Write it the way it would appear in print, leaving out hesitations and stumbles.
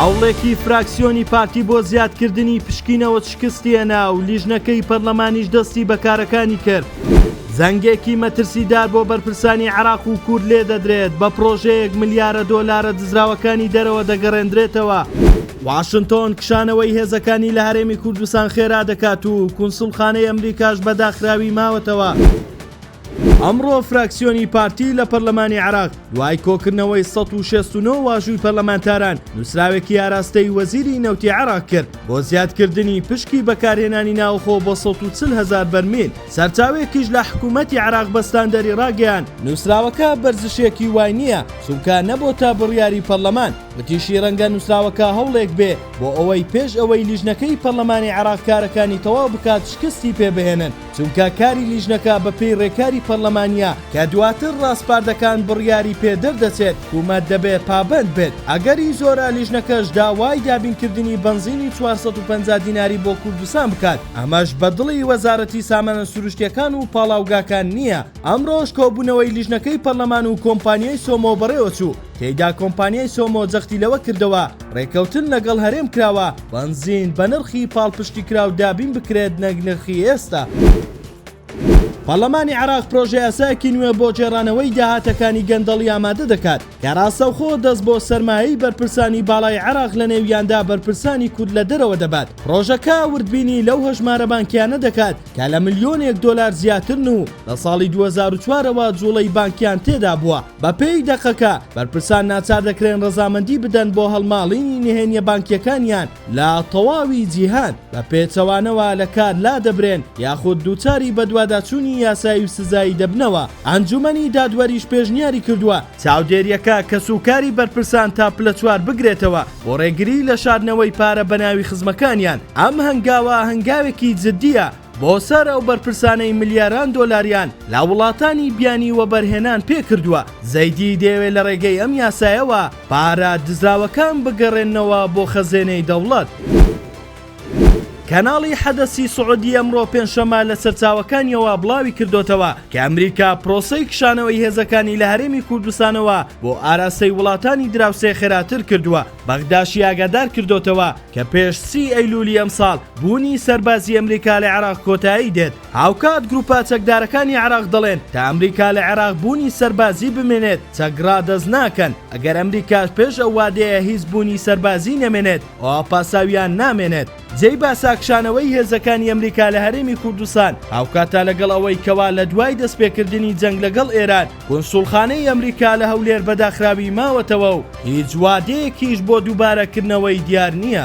هەوڵێکی فراکسیۆنی پارتی بۆ زیادکردنی پشکی نەوت شکستی هێنا و لیژنەکەی پەرلەمانیش دەستی بە کارەکانی کرد. زەنگێکی مەترسیدار بۆ بەرپرسانی عێراق و کورد لێدەدرێت، بە پڕۆژەیەک ملیارە دۆلارە دزراوەکانی دەرەوە دەگەڕێندرێتەوە. واشنتۆن کشانەوەی هێزەکانی لە هەرێمی کوردستان خێرا دەکات و کونسوڵخانەی ئەمریکاش بە داخراوی ماوەتەوە. ئەمڕۆ فراکسیۆنی پارتی لە پەرلەمانی عێراق دوای کۆکردنەوەی 169 واژووی پەرلەمانتاران نووسراوێکی ئاراستەی وەزیری نەوتی عێراق کرد بۆ زیادکردنی پشکی بەکارهێنانی ناوخۆ بۆ 140 هەزار بەرمیل. سەرچاوەیەکیش لە حکوومەتی عێراق بە ستاندەری ڕاگەیاند، نووسراوەکە بەرزشێکی وای نییە، چونکە نەبۆتە بڕیاری پەرلەمان. وتیشی ڕەنگە نووسراوەکە هەوڵێک بێ بۆ ئەوەی پێش ئەوەی لیژنەکەی پەرلەمانی عێراق کارەکانی تەواو بکات شکستی پێ بهێنن، چونکە کاری لیژنەکە بەپێی ڕێکاری پەرلەمانییە کە دواتر ڕاسپاردەکان بڕیاری پێ دەردەچێت، حکومەت دەبێ پابەند بێت. ئەگەری زۆرە لیژنەکەش داوای دابینکردنی بەنزینی 450 دیناری بۆ کوردستان بکات، ئەمەش بە دڵی وەزارەتی سامانە سروشتییەکان و پاڵاوگاکان نییە. ئەمڕۆش کۆبوونەوەی لیژنەکەی پەرلەمان و کۆمپانیای سۆمۆ بەڕێوەچوو، تێیدا کۆمپانیای سۆمۆ جەختی لەوە کردەوە، ڕێککەوتن لەگەڵ هەرێم کراوە بەنزین بە نرخی پاڵپشتیکراو دابین بکرێت نەک نرخی ئێستا. پەرلەمانی عێراق پرۆژەیاسایەکی نوێ بۆ گێڕانەوەی داهاتەکانی گەندەڵی ئامادە دەکات کە ڕاستەوخۆ دەست بۆ سەرمایەی بەرپرسانی باڵای عێراق لەنێویاندا بەرپرسانی کورد لە دەرەوە دەبات. پرۆژەکە وردبینی لەو هەژمارە بانکیانە دەکات کە لە ملیۆنێک دۆلار زیاترن و لە ساڵی 2004 ەوە جوڵەی بانکیان تێدا بووە. بەپێی دەقەکە، بەرپرسان ناچار دەکرێن ڕەزامەندی بدەن بۆ هەڵماڵینی نهێنییە بانکییەکانیان لە تەواوی جیهان، بە پێچەوانەوە لە کار لادەبرێن یاخود دووچاری بەدواداچوونی یاسایی و سزایی دەبنەوە. ئەنجومەنی دادوەریش پێشنیاری کردووە، چاودێرییەکە کەسوکاری بەرپرسان تا پلە چوار بگرێتەوە بۆ ڕێگری لە شاردنەوەی پارە بەناوی خزمەکانیان، ئەم هەنگاوە هەنگاوێکی جددییە بۆ سەر ئەو بەرپرسانەی ملیاران دۆلاریان لە وڵاتانی بیانی وەبەرهێنان پێکردووە، زەیدی دەیەوێت لە ڕێگەی ئەم یاسایەوە پارە دزراوەکان بگەڕێننەوە بۆ خەزێنەی دەوڵەت. کەناڵی حەدەسی سعودی ئەمڕۆ پێنجشەممە لە سەرچاوەکانیەوە بڵاوی کردۆتەوە کە ئەمریکا پرۆسەی کشانەوەی هێزەکانی لە هەرێمی کوردستانەوە بۆ ئاراستەی وڵاتانی دراوسێ خێراتر کردووە، بەغداشی ئاگادار کردۆتەوە کە پێش سی ئەیلولی ئەمساڵ بوونی سەربازی ئەمریکا لە عێراق کۆتایی دێت. هاوکات گروپە چەکدارەکانی عێراق دەڵێن تا ئەمریکا لە عێراق بوونی سەربازی بمێنێت چەک ڕادەست ناکەن، ئەگەر ئەمریکاش پێش ئەو وادەیە هیچ بوونی سەربازی نەمێنێت ئەوا پاساویان نامێنێت. جێی باسە کشانەوەی هێزەکانی ئەمریکا لە هەرێمی کوردستان هاوکاتە لەگەڵ ئەوەی کەوا لە دوای دەستپێکردنی جەنگ لەگەڵ ئێران کونسوڵخانەی ئەمریکا لە هەولێر بە داخراوی ماوەتەوە و هیچ وادەیەکیش بۆ دووبارە کردنەوەی دیار نییە.